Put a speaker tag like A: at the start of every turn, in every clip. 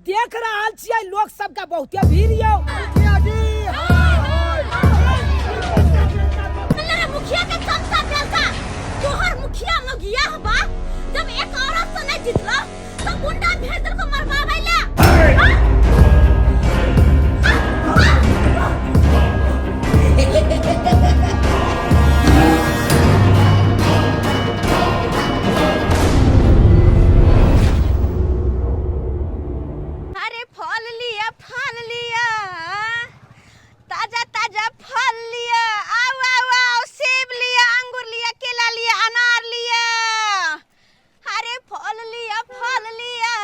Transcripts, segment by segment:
A: देख रहल छियै लोक सबके बहुते भीड़ यौ।
B: मेरा मुखिया के चमचा बेलता तोहर मुखिया मगिया हबा जब एक औरत से नहीं जीतला तो गुंडा भेज दल को मरवावे ला। अरे फल लिया, फल लिया, ताजा ताजा फल लिया, आओ आओ आओ, सेब लिया, अंगूर लिया, केला लिया, अनार लिया, अरे फल लिया, फल लिया,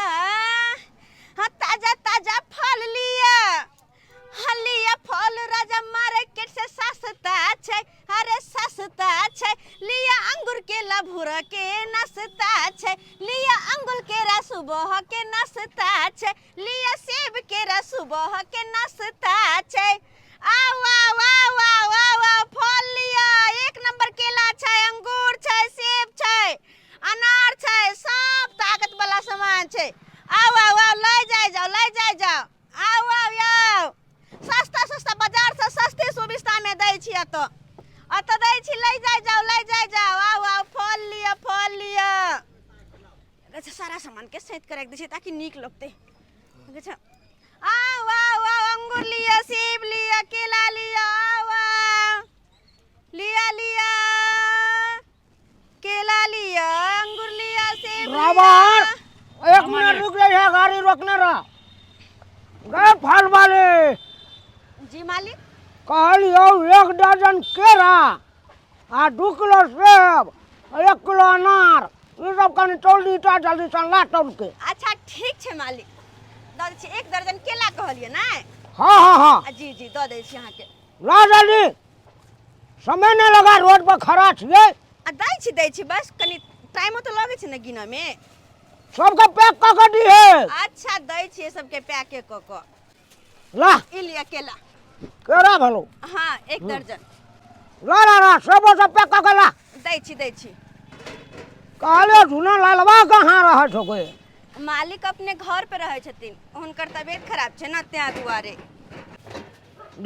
B: हाँ ताजा ताजा फल लिया, हाँ लिया फल राजा मार्केट से सस्ता छै, अरे सस्ता छै, लिया अंगूर केला भूरा के नाश्ता छै, लिया अंगूर केरा सुबह के नाश्ता छै, लिया सेब केरा सुबह के नाश्ता छै, आओ आओ आओ आओ आओ आओ फल लिया, एक नंबर केला छै, अंगूर छै, सेब छै, अनार छै, सब ताकत वाला सामान छै, आओ आओ आओ लै जाय जाओ, लै जाय जाओ, आओ आओ आओ, सस्ता सस्ता बाजार से सस्ते सुविस्ता में दै छी, एतऽ एतऽ दै छी, लै जाय जाओ, लै जाय जाओ, आओ आओ फल लिअ, फल लिअ। अच्छा सारा सामान के सैत के राखि दै छियै ताकि नीक लगतै। अच्छा आओ आओ आओ अंगूर लिअ, सेब लिअ, केला लिअ, आओ आओ लिअ, लिअ केला लिअ, अंगूर लिअ, सेब लिअ।
A: ड्राइवर एक मिनट रुक जाइए, गाड़ी रोकने रह गए फल वाले।
B: जी मालिक।
A: कहलियौ 1 दर्जन केरा आ 2 किलो सेब 1 किलो अनार ई सब कनि तौल दीता जल्दी सँ ला तौल के।
B: अच्छा ठीक छै मालिक, दऽ दै छी। 1 दर्जन केला कहलियै ने?
A: हाँ हाँ हाँ।
B: आ, जी जी दऽ दै छी अहाँके।
A: ला जल्दी, समय नहि लगा, रोड पर खड़ा छियै।
B: आ दै छी, दै छी, बस कनि टाइमो तऽ लगै छै ने गिनऽमे।
A: सबके पैक कऽ के दिहे।
B: अच्छा दै छियै सबके पैके कऽ कऽ।
A: ला।
B: ई लिअ केला।
A: केरा भेलौ?
B: हाँ 1 दर्जन।
A: ला ला ला सेबो सब पैक कऽ के ला।
B: दै छी, दै छी।
A: कहलियौ झूना लालवा कहाँ रहै छौ गे?
B: मालिक अपने घर पे रहै छथिन, हुनकर तबियत खराब छै ने तें दुआरे।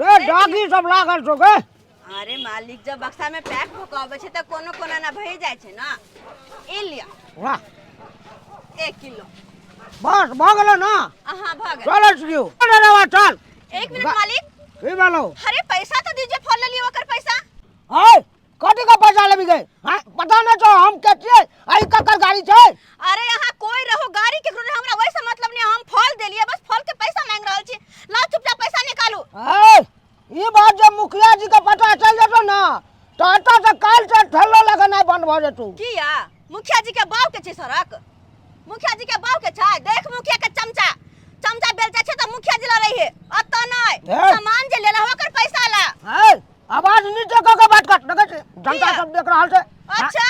A: रे डाकी सब लागल छौ गे?
B: अरे मालिक जब बक्सा में पैक भऽ कऽ अबै छै तऽ कोनो कोना ना भरि जाइ छै ने। ई लिअ।
A: वाह।
B: 1 किलो।
A: बस भऽ गेलै ना?
B: हाँ भऽ गेल।
A: चलै छियौ। अरे रे चल।
B: 1 मिनट मालिक।
A: की भेलौ?
B: अरे पैसा तो दीजिए, फल लेलिए ओकर पैसा।
A: है कथी के पैसा लेबी गे? हाँ पता नहीं छौ हम के छियै, आई ककर गाड़ी छै?
B: अरे यहाँ कोई रहो गाड़ी केकरो रहे, हमरा वैसे मतलब नहीं, हम फल देलिए बस फल के पैसा मांग रहल छी। लाओ चुपचाप पैसा निकालू।
A: है ई बात जब मुखिया जी के पता चल जेतौ ना तो एतऽ से काल्हि से ठेलो लगेनाइ बंद भऽ जेतौ।
B: किया मुखिया जी के बाप के छै सड़क? मुखिया जी के बाप के छै? देख मुखिया के चमचा चमचा बेलचा छै तऽ मुखिया जी लड़ै है, अतऽ नहि।
A: हे।
B: सामान जे लेला ओकर पैसा ला।
A: है आवाज नीचे कऽ के बात कर, देखै छी जनता
B: किया?
A: सब देख रहल छै।
B: अच्छा।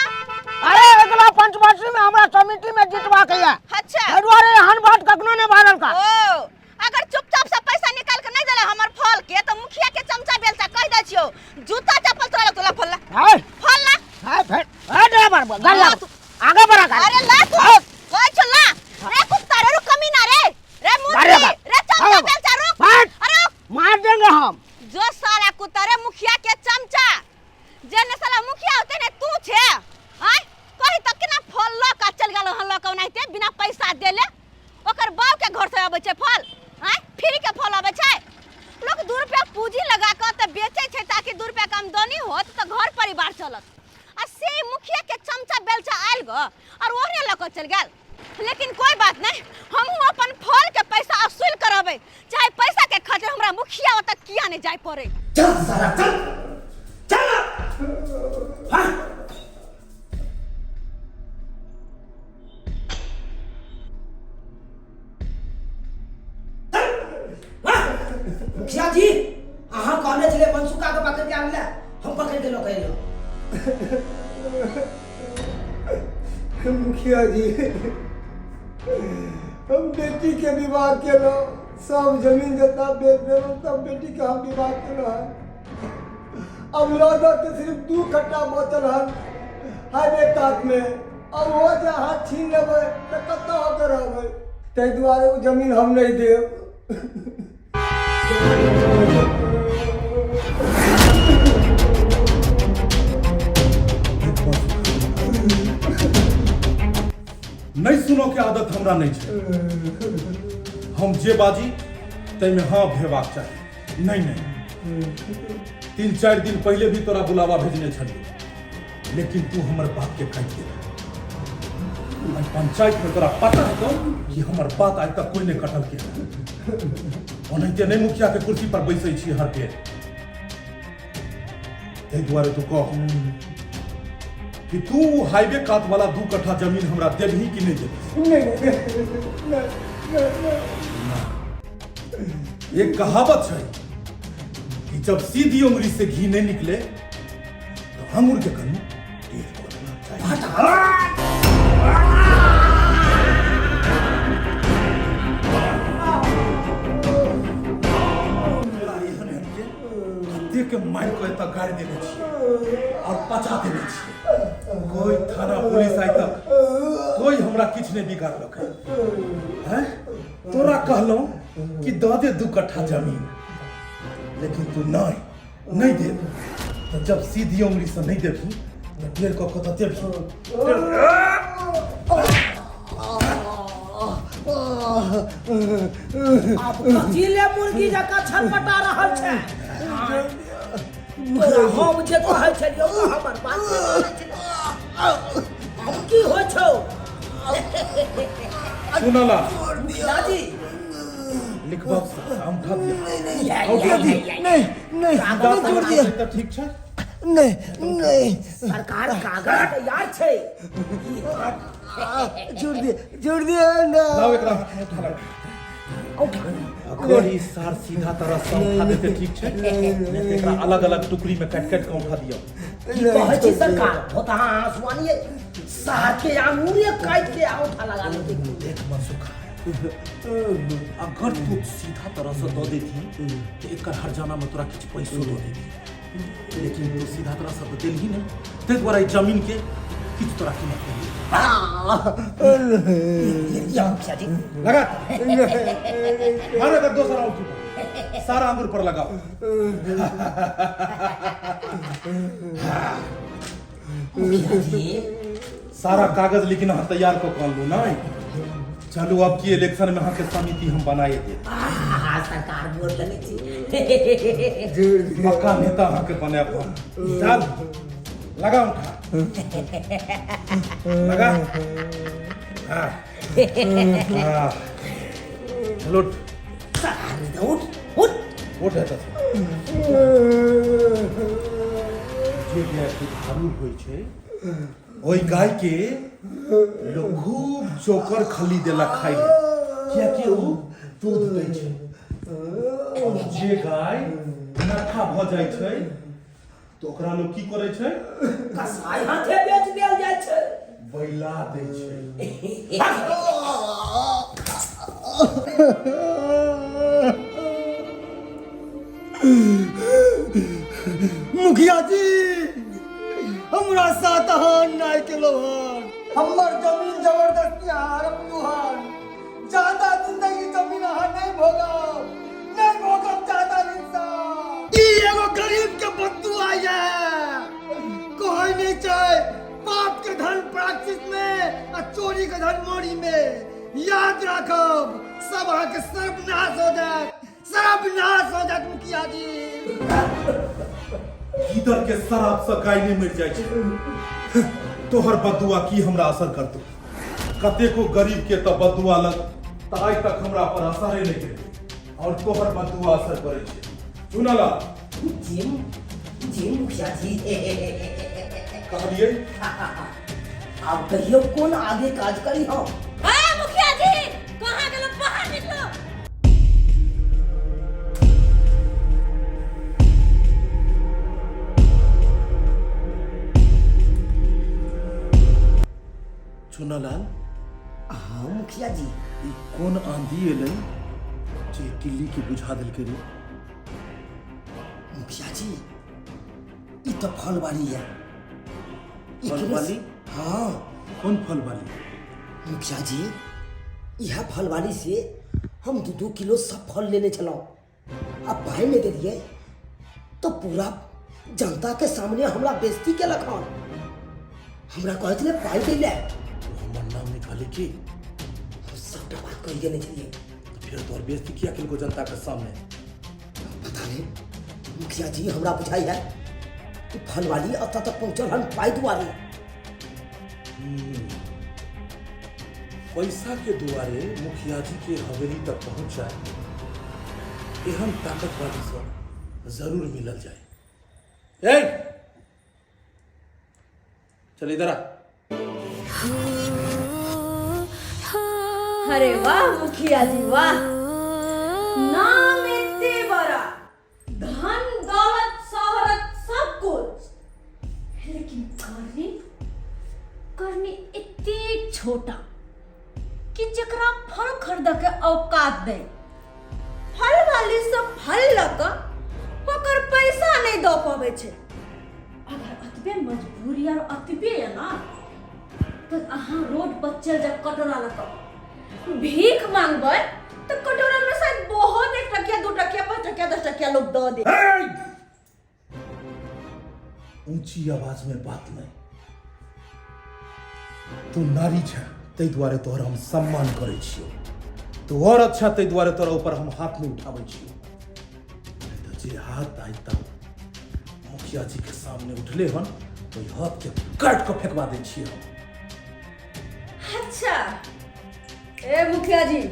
A: अरे अगला पंचवर्षीय में हमरा समिति में जीतवा के ये।
B: अच्छा।
A: एहि दुआरे एहन बात कखनो नहि बाजल कर।
B: ओ अगर चुपचाप से पैसा निकाल के नहीं देला हमर फल के तो मुखिया के चमचा बेलचा कह दै छियो जूता चप्पल तोरा लगतो, ला फल ला।
A: है।
B: फल ला।
A: है, फेर, है, ड्राइवर, गाड़ी
B: ला
A: ला।
B: तू।
A: आगे बढ़ा गाड़ी।
B: अरे ला तू।
A: हाँ।
B: कह छो ला। रे कुत्ता रे, रुक कमीना रे। रे मुर्गी,
A: गाड़ी लगा।
B: रे चमचा
A: हाँ।
B: बेलचा रुक।
A: हट।
B: अरे रुक।
A: मार देंगे हम।
B: जो साला कुत्ता रे मुखिया के चमचा जे ने साला मुखिया होते ने तू छे। आय कही तक केना फल ल के चल गेल हन ल के ओनाहिते बिना पैसा देले। ओकर बाप के घर से आबै छै फल, आय फ्री के फल आबै छै। लोग 2 रुपया पूंजी लगा के त बेचै छै ताकि 2 रुपया के आमदनी होत त घर परिवार चलत। आ से मुखिया के चमचा बेलचा आयल ग और ओहने ल के चल गेल। लेकिन कोई बात नहीं, हमहूँ अपन फल के पैसा वसूल करबै, चाहे पैसा के खातिर हमरा मुखिया ओतऽ किया नहीं जाय पड़े।
C: चल साला चल चल। हाँ।
D: मुखिया जी अहाँ कहने छलियै मनसुखा के पकड़ के आनले, हम पकड़ के लऽ के एलहुँ।
E: मुखिया जी हम बेटी के विवाह केलहुँ, सब जमीन जता बेच देलहुँ, तब बेटी के हम विवाह केलहुँ हन। अब लऽ दऽ के सिर्फ 2 कट्टा बचल हन हाईवे कात में, अब हो जे अहाँ छीन लेबै तऽ कतऽ होके रहबै। ताहि दुआरे ओ जमीन हम नहि देब।
F: नहि सुनो के आदत हमरा नहि छै। हम जे बाजी ताहिमे हाँ भेबाक चाही। नहि नहि, 3-4 दिन पहिले भी तोरा बुलावा भेजने छलियौ, लेकिन तू हमर बात के काटि देलह। आइ पंचायत में तोरा पता हेतौ कि हमर बात आइ तक कोई नहि कटलकै। ओनाहिते नहि मुखिया के कुर्सी पर बैसै छी हर बेर। ताहि दुआरे तू कह कि तू हाईवे कात वाला 2 कट्ठा जमीन हमरा देबही कि नहि देबही?
E: नहीं नहीं नहीं नहीं।
F: एक कहावत है कि जब सीधी उंगली से घी नहीं निकले तो अंगूर के कन्नू टेढ़ को देना चाहिए। तोरा एहन एहन के कते के मारि कऽ एतऽ गाड़ि देने छियै और पचा देने छियै। कोई थाना पुलिस आइ तक कोई हमरा किछु नहि बिगाड़लक हैं। तोरा कहलहुँ कि दऽ दे 2 कट्ठा जमीन, लेकिन तू नहीं नहीं दे। तो जब सीधी उंगली से नहीं देबही तो टेढ़ कऽ कऽ तऽ देबही।
D: आब कथी ले मुर्गी जकाँ छटपटा रहल छै? तोरा हम जे कहै छलियौ तऽ हमर बात नहि मानै छलै। आब की होइ छौ?
F: सुनला
D: मुखिया जी
F: लिखबाक अंगूठा दिया।
E: नहीं नहीं नहीं, छोड़ दिया।
F: तऽ ठीक छै।
E: नहीं नहीं।
D: सरकार कागज तैयार छै।
E: छोड़ दिया, छोड़ दिया ना।
F: लाओ एकरा हाथ में उठा लाओ। अगर ई सार सीधा तरह से उठा देते ठीक छै, नहीं तऽ एकरा अलग अलग टुकड़ी में काटि काटि कऽ उठा दियौ।
D: की कहै छी सरकार, होता आंसुआनिए सार के आंगुरे काटि के औंठा लगा लेते।
F: देख मनसुखा, अगर तू सीधा तरह से दऽ देती तऽ एकर हरजाना में तोरा किछु पैसो दऽ देती, लेकिन तू सीधा तरह से तऽ देलही नहि, ताहि दुआरे ई जमीन के किछु तोरा कीमत नहि।
D: या मुखिया जी
F: लगा मारो एकर दोसर औंठी पर, सारा अंगूर पर लगाओ।
D: मुखिया जी
F: सारा कागज लेकिन अहाँ तैयार कऽ कऽ अनलहुँ नहि? चलू अब की इलेक्शन में अहाँके समिति हम बनाए देब।
D: आहा, सरकार बोल लगै छी।
F: पक्का नेता अहाँके बनायब हम। चल लगा उठा लगा। हाँ हाँ, चलो।
D: उठ उठ
F: उठ एतऽ से। जे गाय दुधारू होइ छै ओहि गाय के लोग खूब चोकर खली देलक खाइ ले, कियाकि ओ दूध दै छै। और जे गाय नठा भऽ जाइ छै तऽ ओकरा लोग की करै छै?
D: कसाई हाथे बेच देल जाइ छै,
F: बैला दै छै।
E: मुखिया जी हमरा साथ अहाँ अन्याय केलहुँ हन, हमर जमीन जबरदस्ती अहाँ हड़पलहुँ हन। ज्यादा जिंदगी जमीन अहाँ नहीं भोगब, नहीं भोगब ज्यादा दिन से। ई एगो गरीब के बददुआ ये कहै नहीं छै, पाप के धन प्राक्षित में आ चोरी के धन मोरी में। याद राखब सब अहाँके सर्वनाश हो जायत, सर्वनाश हो जायत मुखिया जी।
F: गीदड़ के शराब से गाय नहीं मरि जाइ छै, तोहर बदुआ की हमरा असर करतौ? कतेको गरीब के तऽ बदुआ लग तऽ आइ तक हमरा पर असरे नहि केलकै, और तोहर बदुआ असर करै छै। सुनला?
D: जी जी मुखिया जी।
F: कहलियै।
D: आब कहियो कोन आगे काज करी हम।
B: ए मुखिया जी कहाँ गेलो? बाहर निकलो।
F: चुनालाल।
D: हाँ मुखिया जी।
F: ई कोन आंधी एलै जे किल्ली के बुझा देलकै रे?
D: मुखिया जी ई तऽ फलवाली है।
F: फलवाली?
D: हाँ।
F: कौन फलवाली?
D: मुखिया जी इएह फलवाली से हम 2-2 किलो सब फल लेने छलहुँ आ पाइ नहि देलियै तऽ पूरा जनता के सामने हमरा बेइज्जती केलक हन। हमरा कहै छलै पाइ दै लए।
F: तू हमर नाम नहि कहली की?
D: हम सबटा बात कहि देने छलियै।
F: तऽ फेर तोहर बेइज्जती किया केलको जनता के सामने?
D: पता नहीं मुखिया जी, हमरा बुझाइ है कि फलवाली एतऽ तक पहुँचल हन पाइ दुआरे।
F: पैसा के दुआरे मुखिया जी के हवेली तक पहुंच जाए, एहन ताकत वाली सब जरूर मिलल जाए। ए चल इधर आ।
B: अरे वाह मुखिया जी वाह, नाम एते बड़ा, धन दौलत शोहरत सब कुछ, लेकिन करनी करनी एते छोटा कि जकरा फल खरीद के औकात दे, फल वाली सब फल लऽ कऽ ओकर पैसा नहीं दऽ पबै छै। अगर अतबे मजबूरी और अतबे है ना तो अहाँ रोड पर चल जाओ कटोरा लऽ कऽ भीख मांगबै तो कटोरा में शायद बहुत 1 टकिया 2 टकिया 5 टकिया 10 टकिया लोग दऽ दे।
F: ऊंची आवाज में बात नहीं, तू नारी छे ताहि दुआरे तोहर हम सम्मान करै छियौ, तू और अच्छा ताहि दुआरे तोरा ऊपर हम हाथ नहीं उठाबै छियौ। नहीं तऽ जे हाथ आइ तक मुखिया जी के सामने उठले हन ओहि हाथ के काटि कऽ फेंकवा दै छियै हम।
B: अच्छा ए मुखिया जी,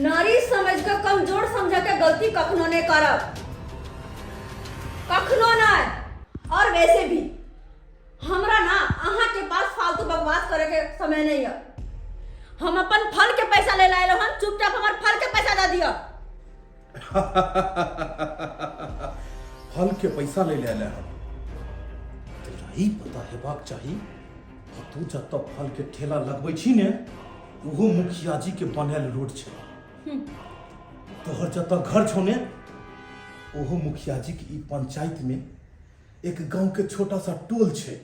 B: नारी समझ के कमजोर समझ के गलती कखनो नहीं करब, कखनो नहीं। और वैसे भी हमरा ना अहाँ के पास फालतू बकवास करे के समय नहीं है। हम अपन फल के पैसा ले लाए हन, चुपचाप हमर फल के पैसा दे दियो।
F: फल के पैसा ले ले हन, तोरा ई पता हेबाक चाही कि तू जतऽ फल के ठेला लगबै छी ने ओहो मुखिया जी के बनायल रोड छै। तोहर जतऽ घर छौ ने ओहो मुखिया जी के ई पंचायत में एक गांव के छोटा सा टोल छै,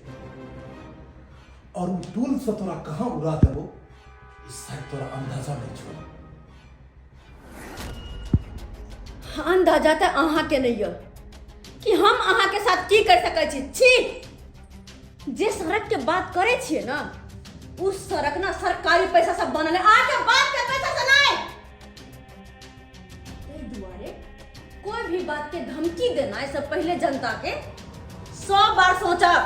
F: और उ टोल से तोरा कहाँ उड़ा देबो ई शायद तोरा अंदाजा नहीं छौ।
B: अंदाजा तऽ अहाँ के नहीं है कि हम अहाँ के साथ की कर सकै छी। छी जे सड़क के बात करे छियै ना उस सड़क ना सरकारी पैसा से बनल है, अहाँ के बाप के पैसा से नहीं। ताहि दुआरे कोई भी बात के धमकी देना से पहले जनता के 100 बार सोचब।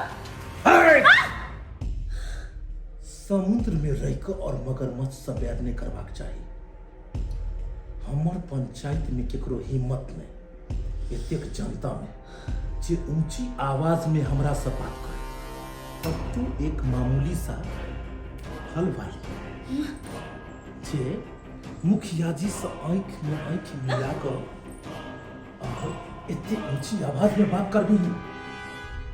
F: समुद्र में रह के और मगरमच्छ से बैर नहीं करबाक चाही। हमर पंचायत में केकरो हिम्मत नहीं एतेक जनता में जे ऊंची आवाज में हमरा से बात करे, और तू एक मामूली सा फल वाली जे मुखिया जी से आंख में आंख मिला कर और एते ऊंची आवाज में बात करबी,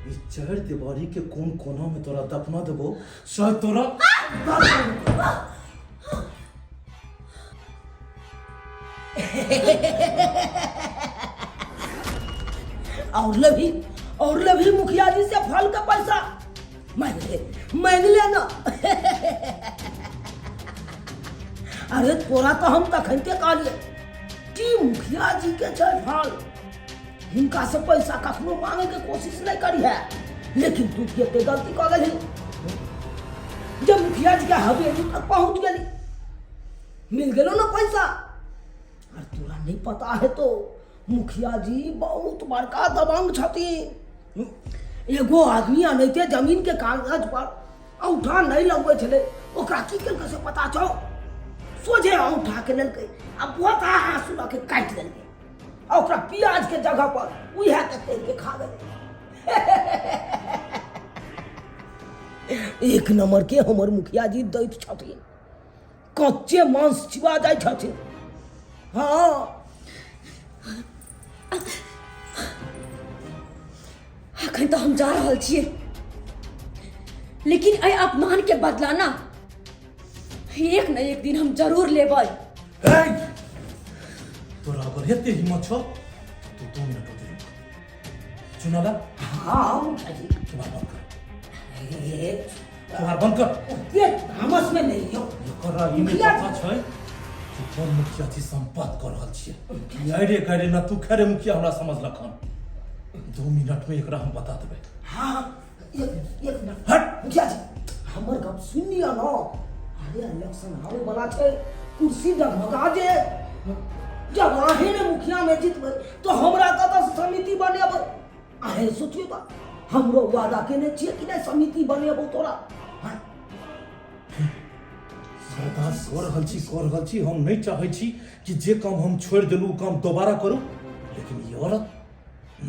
F: ई चार दीवारी के कोन कोना में तोरा दफना देबो शायद तोरा।
D: और लभी, और लभी मुखिया जी से फल का पैसा मांग ले, मांग ले ना। अरे तोरा तो हम तखनते कहलिए कि मुखिया जी के छै फल, हिनका से पैसा कखनो मांगे के कोशिश नहीं करी है, लेकिन तू कते गलती कऽ गेलही जब मुखिया जी के हवेली तक पहुंच गेली, मिल गेलो ना पैसा। और तोरा नहीं पता है तो मुखिया जी बहुत बड़का दबंग छथिन। एगो आदमी अनैते जमीन के कागज पर औंठा नहीं लगबै छलै, ओकरा की केलकै से पता छौ? सोझे औंठा के लेलकै आ बोता हाँसू लऽ के काटि देलकै आ ओकरा प्याज के जगह पर उएह के तैर के खा गेलै। एक नंबर के हमर मुखिया जी दैत छथिन, कच्चे मांस चिबा जाइ छथिन। हाँ
B: अखन तऽ हम जा रहल छियै, लेकिन एहि अपमान के बदला ना एक न एक दिन हम जरूर लेबै।
F: तोरा अगर एते हिम्मत छौ तो 2 मिनट ओतै रुक। चुनाला?
D: हाँ मुखिया जी।
F: तुम्हारा बात कर।
D: ए,
F: केवाड़ बंद कर।
D: ओते तामस में नहीं यौ।
F: एकरा ई नहि पता छै कि कोन मुखिया जी से हम बात कऽ रहल छियै। ई आइरे गाइरे ना तू खेरे मुखिया हमरा समझलक हन। 2 मिनट में एकरा हम बता देबै।
D: हाँ, एक मिनट, एक मिनट।
F: हट।
D: मुखिया जी, हमर गप सुनि लिअ न। अरे, इलेक्शन आबै वाला छै, कुर्सी डगमगा जे। जब अहीं ने मुखिया में जीतबै तो हमरा कतऽ से समिति बनेबै? अहीं सोचियौ तऽ, हमरो वादा केने छियै कि नहि समिति बनेबौ तोरा? हाँ?
F: सरदार, कऽ रहल छी, कऽ रहल छी। हम नहि चाहै छी कि जे काम हम छोड़ि देलहुँ ओ काम दोबारा करू, लेकिन ई औरत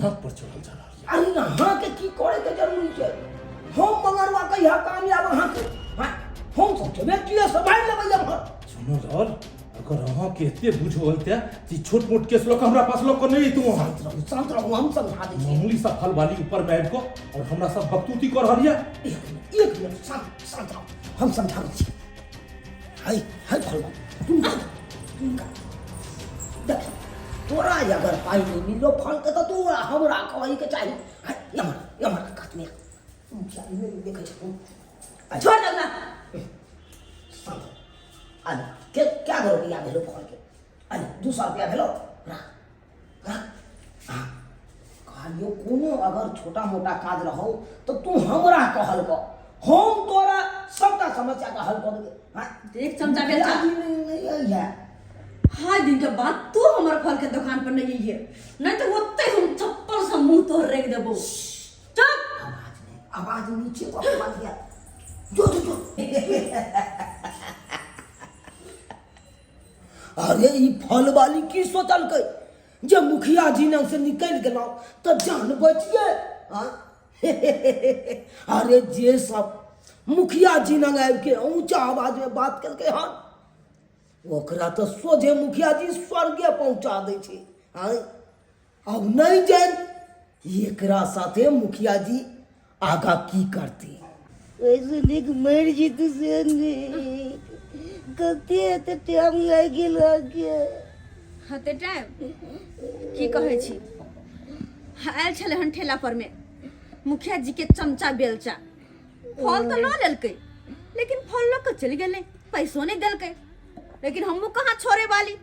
F: नाक पर चढ़ल जा रहल यऽ।
D: अरे, अहाँके की करे के जरूरी छै? हम मंगरवा कहिया कामयाब अहाँके? हाँ? हम सब छेबे किए, सम्हारि लेबै एम्हर।
F: सुनू लाल, अगर अहाँके एते बुझो होइते तऽ ई छोट मोट केस लऽ कऽ हमरा पास लऽ कऽ नहि अयतहुँ अहाँ।
D: शांत रहू, शांत रहू, हम समझा दै छी।
F: मामूली सा फल वाली ऊपर में आबि कऽ और हमरा सब बकतूती कऽ रहल यऽ।
D: एक मिनट, एक मिनट, शांत, शांत रहू, हम समझाबै छी। हाय हाय, फलवा तुम तुम देख, तोरा अगर पाइ नहि मिललो फल के तऽ तू हमरा कहैके चाही। हाय, एम्हर, एम्हर कातमे मुखिया जी नहि देखै छथुन।
B: छोड़ दे ना।
D: शांत रहो। अरे, के क्या गो रुपया भेलो फल के? अरे, 200 रुपया भेलो, राख, राख। हाँ, कहलियो, कोनो अगर छोटा मोटा काज रहो तो तू हमरा कहल कऽ, हम तोरा सबटा समस्या के हल कऽ देबै। हाँ?
B: देख चमचा बेलचा।
D: मुखिया जी नहीं नहीं है।
B: हाय दिन के बाद तू हमर फल के दुकान पर नहीं है, नहीं तो ओते हम चप्पल से मुंह तोड़ रेख देबो। चुप।
D: आवाज नहीं, आवाज नीचे को आवाज गया। जो जो जो, अरे, ई फल वाली की सोचलकै जे मुखिया जी ने से निकलि गेलहुँ तऽ जान बचि गेल? हाँ? अरे, जे सब मुखिया जी लग आबि के ऊंचा आवाज में बात केलकै हन, ओकरा तऽ सोझे मुखिया जी स्वर्गे पहुंचा दै छै। हाँ? अब नहीं जान एकरा साथे मुखिया जी आगा की करती।
G: ओहिसँ नीक मरि जेतै से नीक। कते एते टाइम लागि गेल अहाँके?
B: हते टाइम की कहै छी, आयल छलै हन ठेला पर में मुखिया जी के चमचा बेलचा। फल तऽ लऽ लेलकै, लेकिन फल लऽ कऽ चलि गेलै, पैसो नहि देलकै। लेकिन हमहूँ कहाँ छोड़े वाली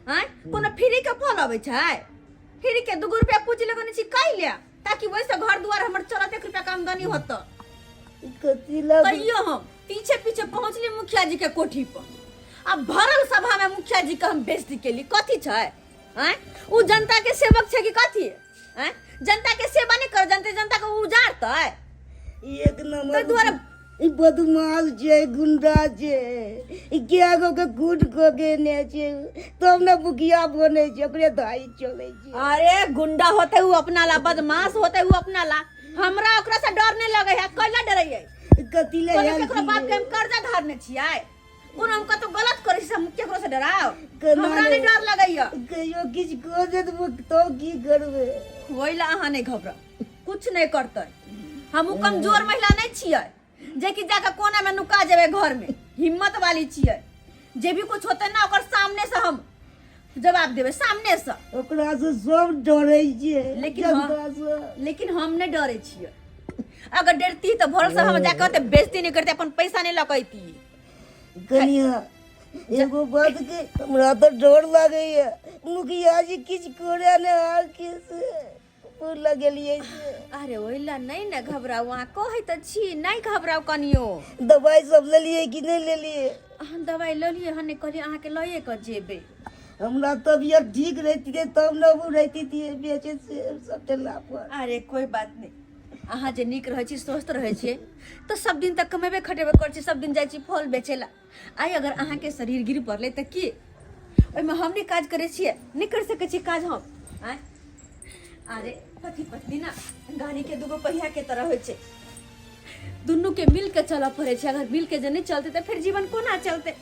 B: आँय। कोनो फ्री के फल अबै छै? फ्री के 2 रुपया पूँजी लगेने छी कैले, ताकि ओहिसँ घर दुआर हमर चलत, 1 रुपया के आमदनी होत।
G: कथी लग
B: तैयो हम पीछे पीछे पहुंचली मुखिया जी के कोठी पर आ भरल सभा में मुखिया जी के हम बेइज्जती केली। कथी छै आँय? उ जनता के सेवक छै कि कथी आँय? जनता के सेवा नहीं कर, जनता जनता के उजाड़तै?
G: एक नंबर।
B: ताहि दुआरे
G: ई बदमाश छै, गुंडा छै। ई कए गो के कूट कऽ के ने छै तब ने मुखिया बनै छै, ओकरे दाई चलै छै।
B: अरे, गुंडा होते उ अपना ला, बदमाश होते उ अपना ला, हमरा ओकरा से डर नहीं लगे है। कैला डरे है?
G: कथी ले
B: कोनो
G: आयल
B: केकरो बाप के हम कर्जा धारने छियै? कोनो हम कतौ गलत करै छी, हम केकरो से डराव?
G: केना
B: हमरा नहीं
G: नहि?
B: डर लगैया।
G: कहियो किछु कऽ देत तो की करबै?
B: ओहि ला अहाँ नहीं घबराउ, कुछ नहीं करतै। हमहूँ कमजोर महिला नहीं छियै जे कि जाके कोना में नुका जेबै घर में। हिम्मत वाली छियै, जे भी कुछ होतै ना, ओकर सामने से हम जवाब देबै, सामने से।
G: ओकरा से सब डरै छै।
B: लेकिन
G: जनता से।
B: लेकिन हम नहीं डरे छियै। अगर डरती तऽ भरल सभा में जाके ओते बेइज्जती नहीं करती, अपन पैसा नहीं लऽ
G: कनिया, एगो बात के हमरा तऽ डर लागैया, मुखिया जी किछु करे ने आके से ओ लगेलियै से।
B: अरे, ओहि ला नहीं ने घबराउ। अहाँ कहै तऽ छी, नहीं घबराउ कनियो।
G: दवाई सब लेलियै कि नहि लेलियै?
B: अहाँ दवाइ लऽ लियै हन? कहलियै अहाँके लए कऽ जेबै।
G: हमरा तबियत ठीक रहितियै तब ने हम रहितियै बेचे से सब ठेला पर।
B: अरे, कोई बात नहीं। अहाँ जे नीक रहै छी, स्वस्थ रहै छियै तऽ सब दिन तक कमेबे खटेबे करै छी, सब दिन जाइ छी फल बेचै ला। आइ अगर अहाँके शरीर गिर पड़लै तऽ की ओहिमे हम नहि काज करै छियै? नहि करि सकै छियै काज हम आँय? अरे, पति पत्नी ना गाड़ी के दूगो पहिया के तरह होइ छै, दुनू के मिल के चलऽ पड़ै छै। अगर मिल के जे नहि चलतै तऽ फेर जीवन कोना चलतै?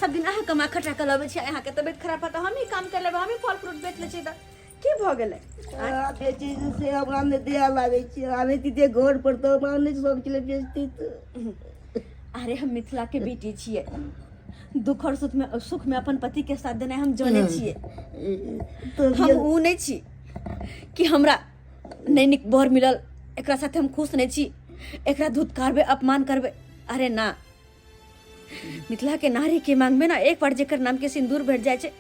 B: सब दिन अहाँ कमा खटा कऽ लबै छियै, अहाँके तबियत खराब हैत तऽ हमही काम कर लेबै, हमही फल फ्रूट बेच लै छियै तऽ की भऽ गेलै?
G: आ बेचै छै से हमरा नहि दया लागै छै। आनै तिते घर पर तऽ हमरा नहि शौक छलै बेचती तऽ।
B: अरे, हम मिथिला के बेटी छियै, दुख और सुख में, सुख में अपन पति के साथ देनाइ हम जानै छियै। हम ऊ नहि छी कि हमरा नहि नीक बर मिलल, एकरा साथे हम खुश नहि छी। एकरा धुतकारबै, अपमान करबै? अरे ना, मिथिला के नारी के मांग में ना एक बार जेकर नाम के सिंदूर भेट जाइ छै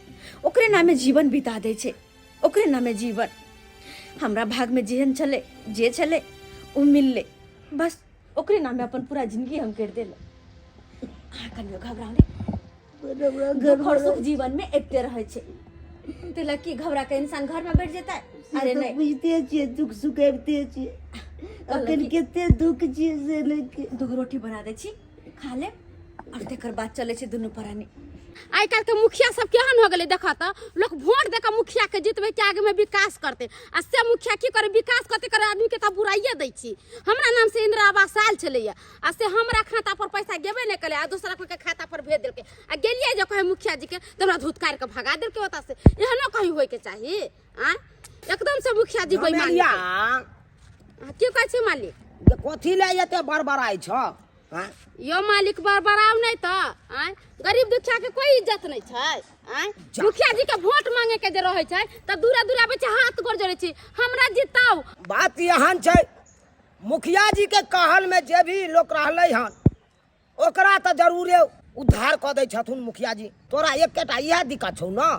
B: ओकरे नामे जीवन बिता दै छै, ओकरे नामे जीवन। हमरा भाग में जेहन छलै जे छलै ओ मिललै, बस ओकरे नामे अपन पूरा जिंदगी हम करि देलहुँ। अहाँ कनियो घबराउ नहि, दुख और सुख जीवन में अबिते रहै छै, ताहि लए की घबरा के इंसान घर में बैठ जेतै? अरे
G: तऽ
B: नहि,
G: बुझिते छियै दुख सुख अबिते छै, अखन कते दुख छियै से नहि।
B: दूगो रोटी बना दै छी, खा लेब और तकर बाद चलै छै दुनू प्राणी। आइ काल्हि के मुखिया सब केहन हो गेलै देखऽ तऽ, लोक वोट दे के मुखिया के जितबै के आगे में विकास करतै, आ से मुखिया की करे? विकास कते करे? आदमी के तऽ बुराइये दै छी। हमरा नाम से इंदिरा आवास आयल छलैया आ से हमरा खाता पर पैसा गेबे नहि केलै आ दोसरा कोई के खाता पर भेज देलकै, आ गेलियै जे कहे मुखिया जी के तऽ हमरा धुतकार के भगा देलकै ओतऽ से। एहनो कहीं होय के चाही? आँय, एकदम से मुखिया जी बेईमान।
A: झमेलिया।
B: की कहै छी मालिक?
A: जे कथी लए एते बड़बड़ाइ छ? आँय?
B: यो मालिक, बड़बड़ाउ नहि तऽ। आँय, गरीब दुखिया के कोई इज्जत नहि छै? आँय, मुखिया जी के वोट मांगे के जे रहै छै तऽ दूरा दूरा आबै छै, हाथ गोड़ जोड़ै छै, हमरा जिताउ।
A: बात एहन छै, मुखिया जी के कहल में जे भी लोक रहलै हन ओकरा तऽ जरूरे उद्धार कऽ दै छथुन मुखिया जी। तोरा एकेटा इएह दिक्कत छौ ने,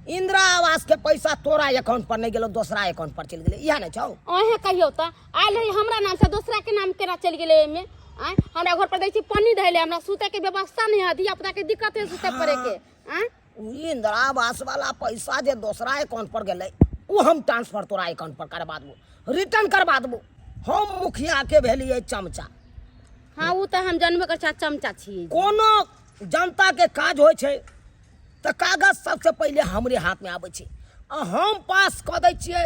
A: इंदिरा आवास के पैसा तोरा अकाउंट पर नहि गेलो, दोसरा अकाउंट पर चलि गेलै, इएह ने छौ?
B: अहें कहियौ तऽ, आयल है हमरा नाम से, दोसरा के नाम केना चलि गेलै एहिमे? आँय, हमरा घर पर दै छी पन्नी धैले, हमरा सुतै के व्यवस्था नहि है, धिया पुता के दिक्कत है सुतै पड़े के। आँय,
A: उ इंदिरा आवास वाला पैसा जे दोसरा अकाउंट पर गेलै ओ हम ट्रांसफर तोरा अकाउंट पर करबा देबो, रिटर्न करबा देबो। हम मुखिया के भेलियै चमचा।
B: हाँ, ओ तऽ हम जानबे करै छी, चमचा छियै।
A: कोनो जनता के काज होइ छै तऽ कागज सबसे पहिले हमरे हाथ में आबै छै आ हम पास कऽ दै छियै,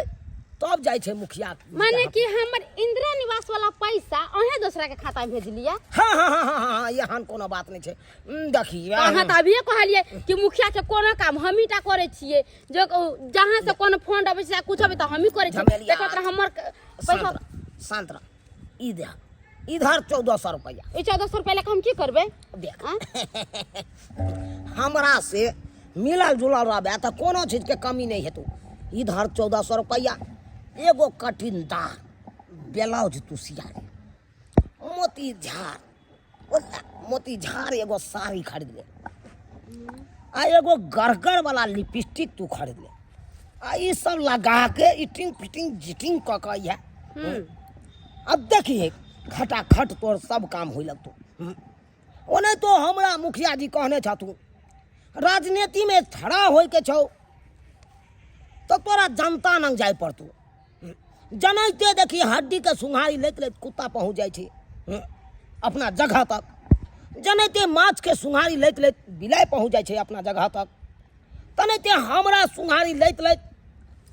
A: तब जाइ छै मुखिया।
B: माने कि हमर इंदिरा निवास वाला पैसा अहें दोसरा के खाता में भेजलियै?
A: हाँ हाँ हाँ हाँ हाँ, एहन कोनो बात नहि छै। देखिए,
B: अहाँ तऽ अभिये कहलियै कि मुखिया के कोनो काम हमही टा करै छियै, जो जहाँ से कोनो फंड अबै छै, कुछ अबै तऽ हमही करै छियै।
A: झमेलिया।
B: तकर बाद हमर पैसा।
A: शांत रह, शांत रह। ई देख, इधर 1400 रुपया।
B: ई 1400 रुपया लऽ कऽ हम की करबै?
A: देख।
B: आँय?
A: हमरा से मिलल जुलल रहबे तऽ कोनो चीजके कमी नहि हेतौ। इधर 1400 रुपया, एगो कटिनदार ब्लाउज तू सिया ले, मोती झाड़ मोती झाड़ एगो साड़ी खरीद ले आ एगो गड़गड़ वाला लिपस्टिक तू खरीद ले आ ई सब लगा के इटिंग फिटिंग जिटिंग कऽ के इएह अब देखिए खटाखट तोर सब काम होइ लगतौ। ओने तो हमरा मुखिया जी कहने छथुन, राजनीतिमे खड़ा होइके छौ तऽ तोरा जनता लग जाय पड़तौ। जनैते देखी हड्डीके सुंघारी लैत लैत कुत्ता पहुँच जाइ छै अपना जगह तक, जनैते माछके सुंघारी लैत लैत बिलाइ पहुँच जाइ छै अपना जगह तक, तेनाहिते हमरा सुंघारी लैत लैत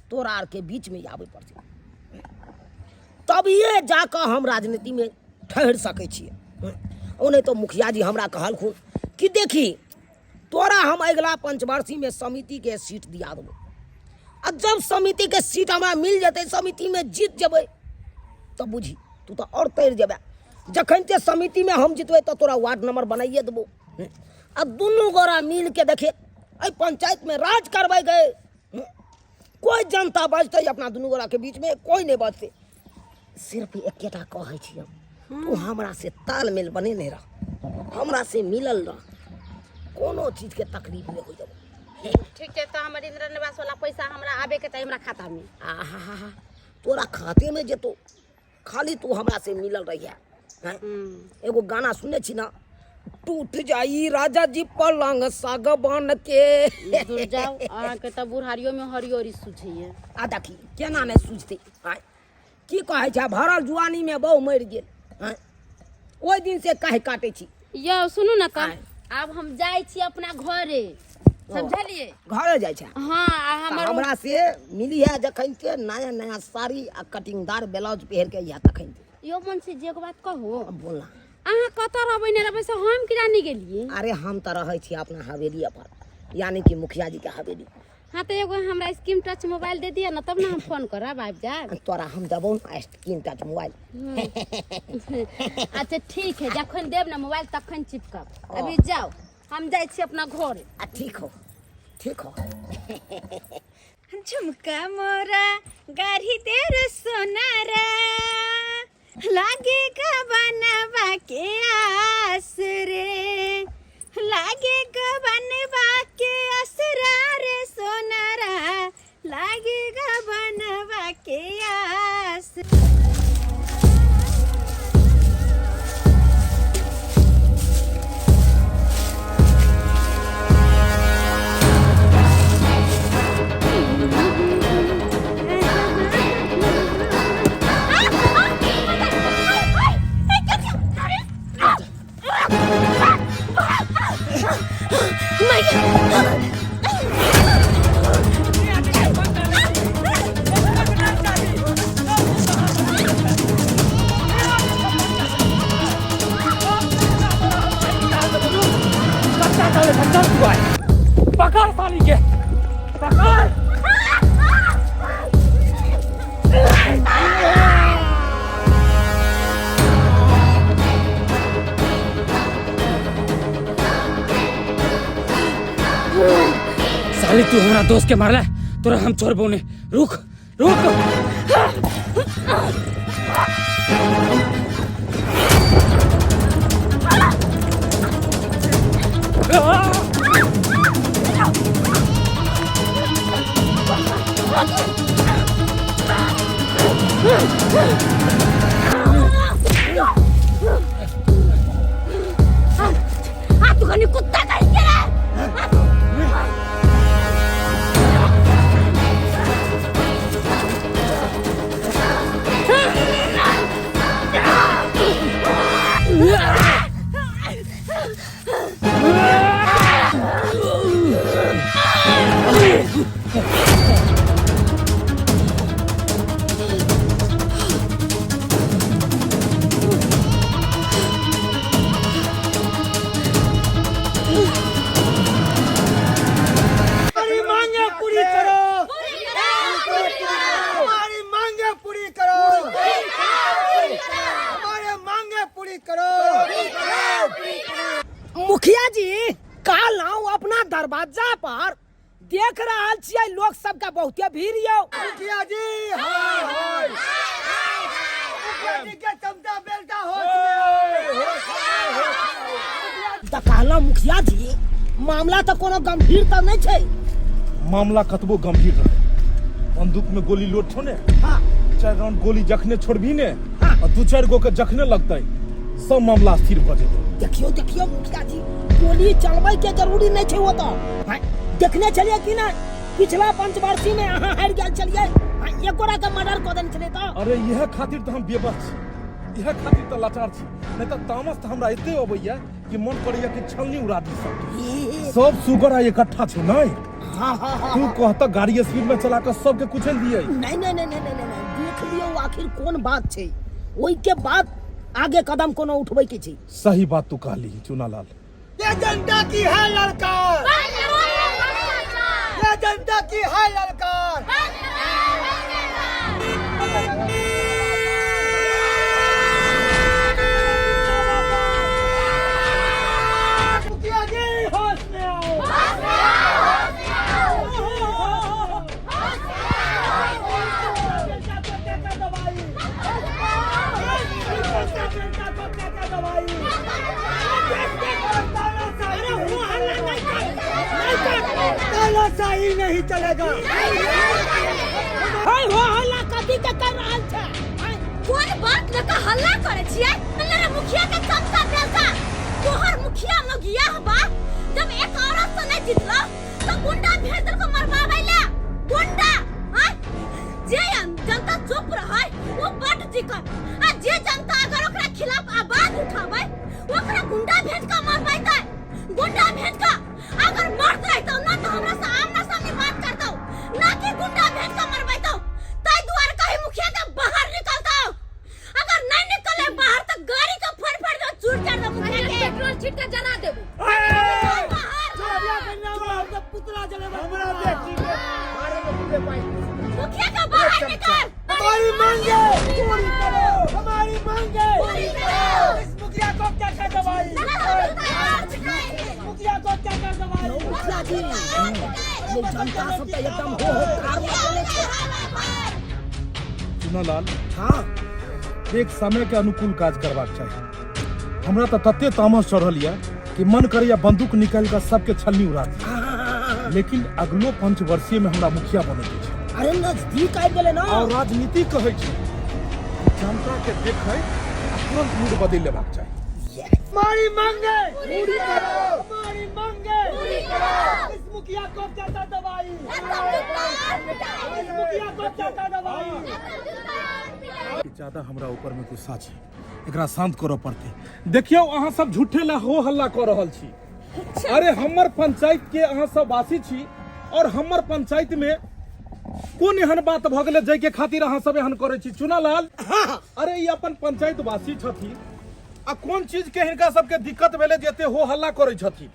A: तोरा आरके बीचमे आबै पड़तै, तभिए जाकऽ हम राजनीतिमे ठहरि सकै छियै। ओनाहितो तऽ मुखिया जी हमरा कहलखुन कि देखी तोरा हम अगिला पंचवर्षीमे समितिके सीट दिया देबो, आ जब समितिके सीट हमरा मिल जेतै, समितिमे जीत जेबै तऽ बुझी तू तऽ आओर तैर जेबै। जखन ते समितिमे हम जितबै तऽ तोरा वार्ड नंबर बनाइए देबो आ दुनू गोरा मिलके देखे एहि पंचायतमे राज करबै गए। कोइ जनता बजतै अपना दुनू गोराके बीचमे? कोइ नहि बजतै। सिर्फ एकेटा कहै छी हम, तू हमरा से तालमेल बनेने रह, हमरा से मिलल रह, कोनो चीजके तकलीफ नहि होइ देबो।
B: ठीक छै, तऽ हमर इंदिरा निवास वाला पैसा हमरा आबे के चाही हमरा खाता में।
A: आहा, तोरा खाते में जेतो, खाली तू हमरा से मिलल रहिया। हैं? एगो गाना सुने छी ना, टूट जाई राजा जी पलंग सागवान के।
B: दूर जाओ, अहाँके तऽ बुढ़ारियो में हरियरी सुझैये।
A: आ देखी केना नहि सुझतै? आँय, की कहै छै, भरल जुआनी में बहु मरि गेल। आँय, ओहि दिन से काहे काटै छी।
B: यौ सुनू ने, तऽ आब हम जाइ छी अपना घरे, समझलियै?
A: घरे जाइ छै?
B: हाँ, आ
A: तऽ
B: हमर
A: हमरा से मिली है जखन के नया नया साड़ी आ कटिंगदार ब्लाउज पहिर के इएह तखन के।
B: यौ मन से जे एगो बात कहू?
A: बोलना।
B: अहाँ कतऽ रहबै नहि रहबै से हम किया नहि गेलियै?
A: अरे हम तऽ रहै छी अपना हवेली पर, यानी कि मुखिया जी के हवेली।
B: हाँ, तऽ एगो हमरा स्क्रीन टच मोबाइल दे दिअ ने, तब ने हम फोन करब, आबि जायब।
A: तोरा हम देबौ ने स्क्रीन टच मोबाइल।
B: अच्छा ठीक है, जखन देब ने मोबाइल तखन चिपकब। अभी जाओ, हम जाइ छी अपना घर।
A: आ ठीक हो, ठीक हो।
B: झुमका मोरा गाड़ी तेरे सोनारा लागेगा। के आस रे, लागे गबनवा के असरा रे सोनरा, लागे गबनवा के आस।
C: पकड़ साली के, पकड़। साली तू हमरा दोस्त के मारला, तोरा हम छोड़बो नहीं। रुक रुक।
B: आ तू कनी कुत्ता कहीं के रे।
E: हमारी मांगे पूरी करो, हमारी मांगे पूरी करो, हमारे मांगे पूरी करो।
D: मुखिया जी काल आऊं अपना दरवाजा पर देख रहल छियै लोग सबके बहुते भीड़ यौ।
E: मुखिया जी हाय हाय, मुखिया जी के चमचा बेलता होश में आओ।
D: तऽ कहलहुँ मुखिया जी मामला तऽ कोनो गंभीर तऽ नहि छै।
F: मामला कतबो गंभीर रहे, बंदूक में गोली लोड छौ ने,
D: हाँ।
F: 4 राउंड गोली जखने छोड़बी ने
D: हाँ।
F: आ 2-4 गो के जखने लगतै सब मामला स्थिर भऽ जेतै।
D: देखियो देखियो मुखिया जी गोली चलबै के जरूरी नहीं छै। वो तो हाँ, देखने छलियै कि नहीं पिछला पंचवर्षी में अहाँ हारि गेल छलियै, हाँ, एक गोरा के मर्डर कऽ देने छलियै तऽ।
F: अरे इएह खातिर तऽ हम बेबस छी, इएह खातिर तऽ लाचार छी, नहीं तऽ तामस तऽ हमरा एते अबैया कि मन करैया कि छलनी उड़ा दी सबके। सब सुगर आ इकट्ठा छै नहीं।
D: हाँ हाँ हाँ।
F: तू कहता गाड़ी स्पीड में चला कऽ सबके कुचल दियै।
D: नहीं नहीं नहीं नहीं नहीं नहीं, देख लियौ आखिर कोन बात छै, ओहि के बाद आगे कदम कोनो उठबै के छै।
F: सही बात तू कहली चुनालाल।
E: ये जनता की है ललकार, ये जनता की है ललकार। मुखिया जी होश में आओ। तानाशाही नहीं चलेगा।
D: हाय हो हल्ला कथी के कर रहल छै?
B: कोन बात लऽ कऽ हल्ला करै छियै? मेरा मुखिया के चमचा बेलता तोहर मुखिया मगिया बा, जब एक औरत से नहीं जीतलो तो गुंडा भेज देलको मरवाबै ले गुंडा। हाँ? जे जनता चुप रहै वो बड जिकत, आ जे जनता अगर ओकरा खिलाफ आवाज उठाबै ओकरा गुंडा भेज कऽ मरबैतै। गुंडा भेज कऽ अगर मर्द रहितौ ना तो हमरा से आमना सामने बात करतौ, ना कि गुंडा भेज कऽ मरबैतौ। ताहि दुआरे कही मुखिया के बाहर निकलतौ, अगर नहीं निकले बाहर तो गाड़ी के फड़ फड़ दो चूर चढ़ दो मुखिया के,
H: पेट्रोल छिट के जला देबो।
E: हमरा बेटी के बारे में तुझे पाई।
B: मुखिया के बाहर निकल।
E: हमारी मांगे पूरी करो, हमारी मांगे
B: पूरी करो।
E: इस मुखिया को क्या क्या दवाई, इस मुखिया को क्या क्या दवाई।
D: मुखिया जी ये जनता सब तऽ एकदम हो हो कार मचले छै।
F: चुनालाल
D: हाँ
F: एक समय के अनुकूल काज करबाक चाही। हमरा तऽ तते तामस चढ़ल यऽ कि मन करैया बंदूक निकालि कऽ सबके छलनी उड़ा दी, लेकिन अगलो पंचवर्षीय में हमरा मुखिया बनै के छै।
A: अरे नजदीक आबि गेलै ना।
F: और राजनीति कहै छै जनता के देखै आ तुरंत मूड बदलि लेबाक चाही।
E: हमारी मांगे पूरी करो, हमारी मांगे पूरी करो। इस मुखिया को चाहता दवाई, इस मुखिया को चाहता दवाई।
F: ज्यादा हमरा ऊपर में गुस्सा छै, एकरा शांत करऽ पड़तै। देखियौ, अहाँ सब झूठे ला हो हल्ला कऽ रहल छी। अरे हमर पंचायत के अहाँ सब वासी छी और हमर पंचायत में कोन एहन बात भऽ गेलै जाहिके खातिर अहाँ सब एहन करै छी? चुनालाल, अरे ई अपन पंचायत वासी छथिन आ कोन चीज के हिनका सबके दिक्कत भेलै जे एते हो हल्ला करै छथिन?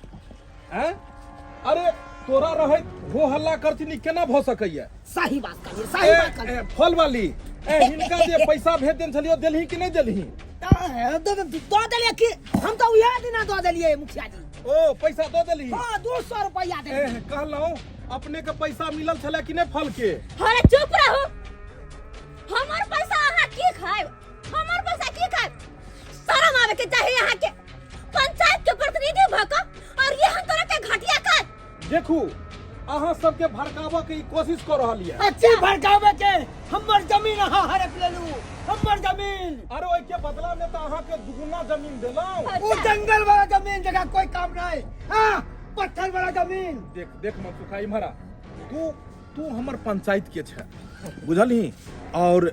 F: हैं, अरे तोरा रहैत हो हल्ला करथिन, ई केना भऽ सकैया?
A: सही बात कहलियै, सही बात कहलियै।
F: ए, फल वाली, ए, हिनका जे पैसा भेज देने छलियो, देलही कि नहि देलही?
A: दऽ देलियै कि, हम तऽ उएह दिना दऽ देलियै मुखिया जी।
F: ओ पैसा दऽ देलही?
A: हाँ, 200 रुपया
F: ए,
A: देलियै।
F: कहलहुँ अपने के पैसा मिलल छलै कि नहि फल के?
B: अरे चुप रहू, हमर पैसा अहाँ की खायब? हमर पैसा की खायब? शरम आवे के चाही अहाँ के, पंचायत के प्रतिनिधि भ क और ये हम तोरा के घटिया काज।
F: देखू, अहाँ सबके भड़काबऽ के ई कोशिश कऽ रहल यऽ।
E: अच्छी भड़कावे के, हमर जमीन अहाँ हड़प लेलू, हमर जमीन।
F: अरे ओहिके बदला में तऽ अहाँके दुगुना जमीन देलहुँ।
E: वो जंगल वाला जमीन जगह कोई काम नहीं, हाँ पत्थर वाला जमीन।
F: देख देख मनसुखा, इम्हर आ। तू तू हमर पंचायत के छै, बुझलही? और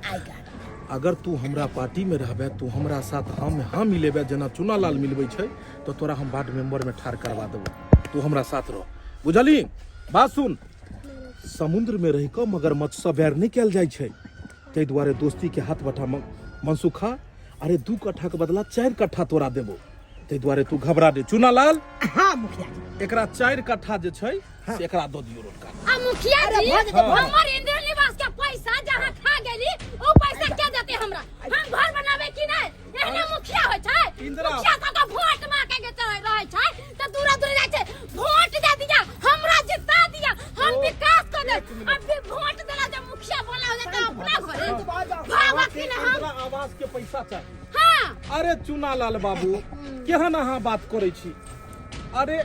F: अगर तू हमरा पार्टी में रहबे, तू हमरा साथ हम हाँ मिलेबे, जेना चुना लाल मिलबै छै, तो तोरा हम वार्ड मेंबर में ठाढ़ करवा देबो। तू हमरा साथ रह, बुझलही? बात सुन, समुद्र में रहि कऽ मगरमच्छ सँ बैर नहि कयल जाइ छै, ताहि दुआरे दोस्ती के हाथ बटा मनसुखा। अरे 2 कट्ठा के बदला 4 कट्ठा तोरा देबो, ताहि दुआरे तू घबरा दे। चुना लाल।
A: हाँ मुखिया जी।
F: एकरा 4 कट्ठा जे छै से एकरा दऽ दियौ रोडका।
B: आ मुखिया जी,
A: भऽ जेतै, भऽ
B: हमर इंदिरा निवास के पैसा जहाँ खा गेली, ओ पैसा के देते हमरा? हम घर बनावे कि नहीं? एहने मुखिया होय छै?
F: इंदिरा।
B: मुखिया सब के वोट मांगे के चले रहै छै त दूरा दूरी जाइ छै, वोट दे दिया हमरा, जिता दिया, हम विकास कर दे। अब भी वोट देला जब मुखिया बोला हो जाता अपना घरे भागत कि नहीं हम?
F: इंदिरा आवास के पैसा चाही?
B: हाँ।
F: अरे चुनालाल बाबू, केहन अहाँ बात करै छी? अरे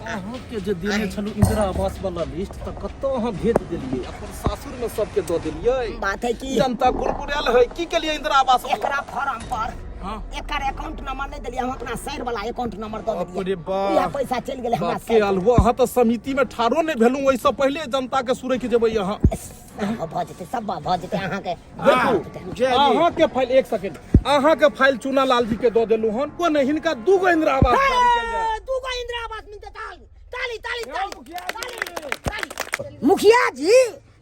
F: अहाँके जे देने छलहुँ इंदिरा आवास वाला लिस्ट, तऽ कतऽ अहाँ भेज देलियै? अपन सासुर में सबके दऽ देलियै।
A: बात है कि
F: जनता कुरकुरायल है। की केलियै इंदिरा आवास वाला?
A: एकरा फॉर्म पर
F: हाँ।
A: एकर अकाउंट नंबर नहीं देलियै, हम अपना सर वाला अकाउंट नंबर दऽ
F: बाप
A: देलियै।
F: रे बाप।
A: इएह पैसा चलि गेलै हमरा
F: बाप के
A: सर।
F: अलहुआ, अहाँ तऽ समिति में ठाढ़ो नहि भेलहुँ, ओहिसँ पहिले जनता के सुरकि जेबै अहाँ।
A: सब भऽ जेतै, सब भऽ जेतै अहाँके।
F: देखू, अहाँके फाइल, एक सेकेंड, अहाँके फाइल चुना लाल जी के दऽ देलहुँ हन। कोन हिनका 2 गो इंदिरा आवास जारी कयल जाय।
A: 2 गो इंदिरा आवास मिलतै। ताली ताली ताली ताली ताली। मुखिया जी,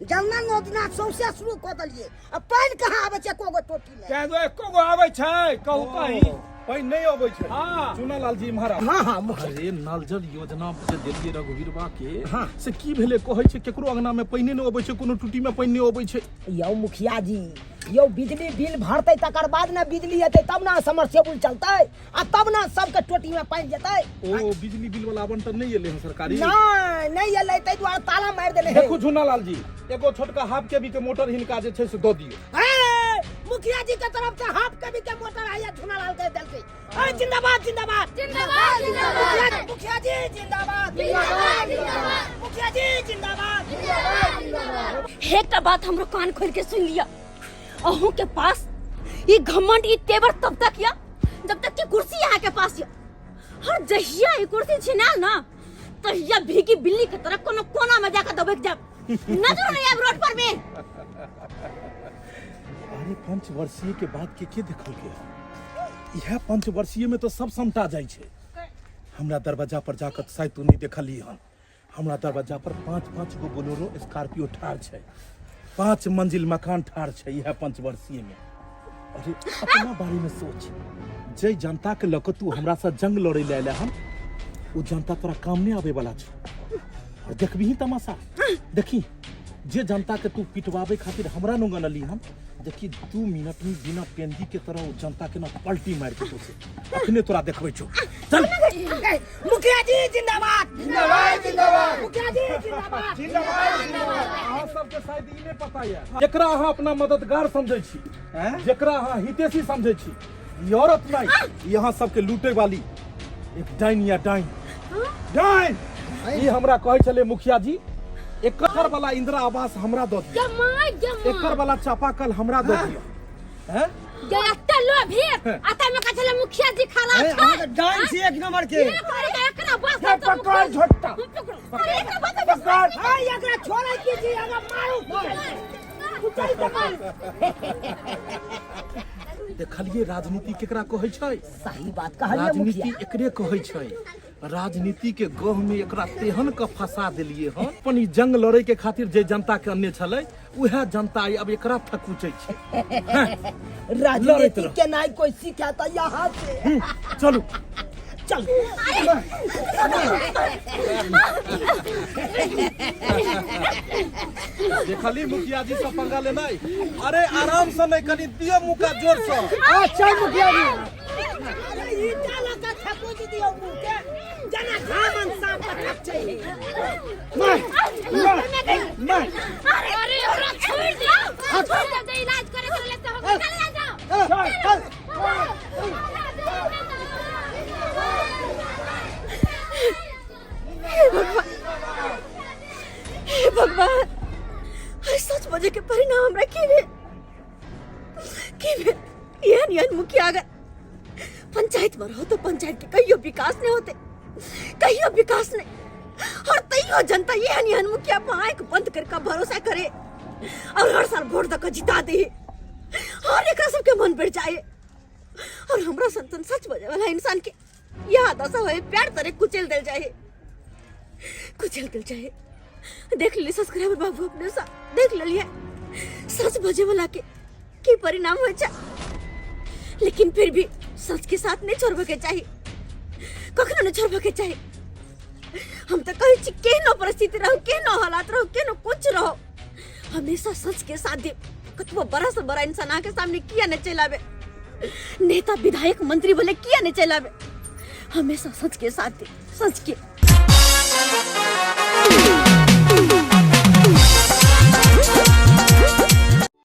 A: जलना योजना सौंसे शुरू कऽ देलियै आ पानि कहाँ आबै छै एको गो टोटी मे?
E: कह दो एको गो आबै छै, कहू कहीं।
F: पानि नहि अबै छै?
E: हाँ।
F: चुना लाल जी, इम्हर आउ।
A: हाँ हाँ मुखिया।
F: अरे नल जल योजना जे देलियै रघुवीरबा के, से की भेलै? कहै छै केकरो अंगना में पानि नहि अबै छै, कोनो टूटी में पानि नहि अबै छै।
A: यौ मुखिया जी, यौ बिजली बिल भरतै तकर बाद ने बिजली एतै, तब ने समरसेबुल चलतै आ तब ने सबके टोटी में पानि जेतै।
F: ओ बिजली बिल वाला आवंटन नहि एलै हन सरकारी?
A: नहि, नहि एलै, ताहि दुआरे ताला मारि देने है।
F: देखू झुना लाल जी, एगो छोटका हाफ केवी के मोटर हिनका जे छै से दऽ दियौ।
A: ए, मुखिया जी के तरफ से हाफ केवी के मोटर आया झुना लाल के देलकै। ए, जिंदाबाद जिंदाबाद
B: जिंदाबाद, जिंदाबाद।
A: मुखिया जी जिंदाबाद।
B: जिंदाबाद, जिंदाबाद।
A: मुखिया जी जिंदाबाद।
B: एकटा बात हमरो कान खोल के सुन लिया, अहूँ के पास ये घमंड, ये तेवर तब तक या जब तक कि कुर्सी यहाँ के पास या, और जहिया ये कुर्सी छिनाल ना, तहिया भीगी बिल्ली के तरह कोनो कोना में जाकर दबक जाब, नजर नहीं आब रोड पर में।
F: अरे पंचवर्षीय के बाद के के देखल गया? इएह पंचवर्षीय में तो सब समटा जाइ छै। हमरा दरवाजा पर जाकर शायद तू नहीं देखली हन, हमरा दरवाजा पर 5-5 गो बोलेरो स्कॉर्पियो ठाढ़ छै, 5 मंजिल मकान ठाढ़ छै इएह पंचवर्षीय में। अरे अपना बारे में सोच, जे जनता के लऽ कऽ तू हमरा से जंग लड़ै लए एले हन, ओ जनता तोरा काम नहि आबै वाला छौ। और देखबही तमाशा, देखी जे जनता के तू पिटवाबै खातिर हमरा नुंग अनली हन, देखी 2 मिनट में बिना पेंदी के तरह ओ जनता के ना पलटी मारि के तोसे अखने तोरा देखबै छौ। चल।
A: मुखिया जी जिंदाबाद।
E: जिंदाबाद जिंदाबाद।
A: मुखिया जी जिंदाबाद।
E: जिंदाबाद जिंदाबाद।
F: अहाँ सबके शायद ई नहि पता यऽ, जेकरा अहाँ अपना मददगार समझै छी, जेकरा अहाँ हितेशी समझै छी, ई औरत नहीं, यहाँ सबके लूटे वाली एक डाइन या डाइन डाइन। ई हमरा कहै छलै मुखिया जी एकर वाला इंदिरा आवास हमरा दऽ दिअ,
H: जमाई जमाई,
F: एकर वाला चापाकल हमरा दऽ दिअ। हैं?
H: जे एते लोभी आता में कहै छलै मुखिया जी खराब
E: अरे
H: छै।
E: अहाँके डाइन छी एक नंबर के।
H: ये करे के एकरा बस
F: हे, पकड़ झोटा।
H: पकड़, एकरा बस।
F: पकड़।
D: हाय, एकरा छोड़ै की छी? एकरा मारू, कुचल के मारू।
F: देखलिए राजनीति केकरा कहै छै?
A: सही बात कहलिए।
F: राजनीति
A: मुखिया
F: एकरे कहै छै। राजनीति के गह में एकरा तेहन के फंसा देलिए हन। अपन ई जंग लड़े के खातिर जे जनता के अन्य छलै, उएह जनता आई अब एकरा थकुचै छै। लड़ैत
A: राजनीति
F: रह।
A: के नहीं कोई सीखा तो यहाँ से।
F: चलू।
A: चल।
F: देखली मुखिया जी से पंगा लेनाइ? अरे आराम से नहीं, कनी दियो मुका जोर से।
E: अच्छा मुखिया जी।
D: अरे ईटा लगा थकुच दियौ मुँह के, जना धामन सांप के थकचै है।
E: मार मार मार।
H: अरे ओकरा छोड़ दे, छोड़ दे, जे इलाज करे के ले से हो। चल ना जाओ।
E: चल चल।
B: हे भगवान, हे भगवान, अरे सच बजे के परिणाम हमरा की भेल, की भेल? एहन एहन मुखिया अगर पंचायत में रहो तो पंचायत के कहियो विकास नहीं होते, कहियो विकास नहीं। और तैयो जनता एहन एहन मुखिया पर आंख बंद करके भरोसा करे और हर साल वोट दऽ के जिता दे और एकरा सबके मन बढ़ जाए। और हमरा संतन सच बजे वाला इंसान के यह दशा होए, प्यार तरे कुचल दिल जाए, कुचल दिल जाए। देख ली सब्सक्राइबर बाबू, अपने सा देख लिये सच बजे वाला के की परिणाम हो जा। लेकिन फिर भी सच के साथ नहीं छोड़बे के चाहिए, कखनो नहीं छोड़बे के चाहिए। हम तो कहै छी केहनो परिस्थिति रहो, केहनो हालात रहो, केहनो कुछ रहो, हमेशा सच के साथ दे। कतबो बड़ा से बड़ा इंसान अहाँके सामने किया नहीं चलि आवे, नेता विधायक मंत्री बोले किया नहीं चलि आवे, हमेशा सच के साथ दे, सच के।